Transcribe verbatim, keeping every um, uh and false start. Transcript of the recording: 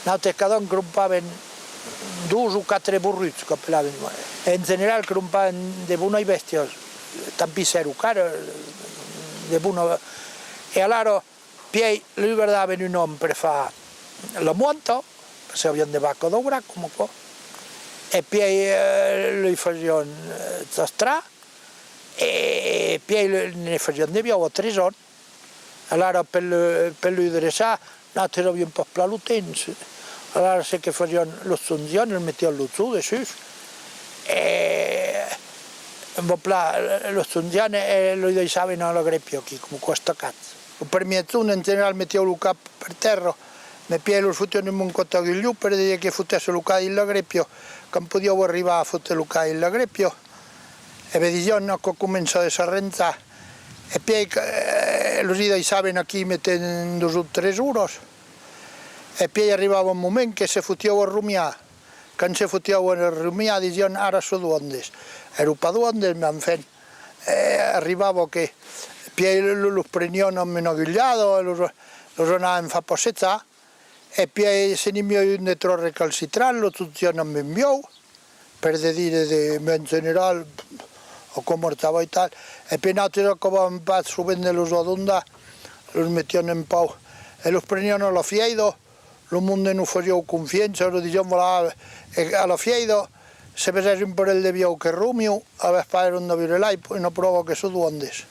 Nautres cada an crompàvem dos o quatre borruts, qu'apelavan. En general crompàvem de bonas bèstias, tant pis s'èra car, de bona. E alara, pièi, los gardavan un an per far la moanta, perque avián de vacas daus bracs, coma aquò, e pièi, eh, los fasián, eh, chastrar, e pièi lo, ne fasián de biòus a tres ans. Alara, per lo, per los dreçar, nautres aviam pas plan lo temps. Alara, çò que fasián, los chongián, los metián lo chon dessús, e, bon, plan, los chongián e los daissavan a la grèpia aquí, coma aquò, estacats. Lo primièr jorn, en general, metián lo cap per tèrra, mès pièi los fotián un bon còp d'agulhon per dire que fotèsse lo cap dins la grèpia, quand podián arribar a fotre lo cap dins la grèpia. E ben disián, aquò comença de s'arrenjar. E pièi, eh, los i daissavan aquí metent dos o tres oras. E pièi arribava un moment que se fotián a romiar. Quand se fotián a romiar, disián, ara son doendes. Èran pas doendes, mès enfin, eh, arribava que pièi lo-, los prenián amb una agulhada, e los, los anavan far passejar. E pièi, se n'i aviá un de tròp recalcitrant, lo chongián amb un biòu, per de dire de, mès en general, aquò marchava aital. E pièi nautres acabàvem pas sovent de los adondar, los metián en paus. E los prenián a la fièira, lo monde nos fasián confiança, los disián, voilà, e a la fièira, se vesètz un parelh de biòus que romian, avètz pas besonh de beure l'aiga, una pròva que son doendes.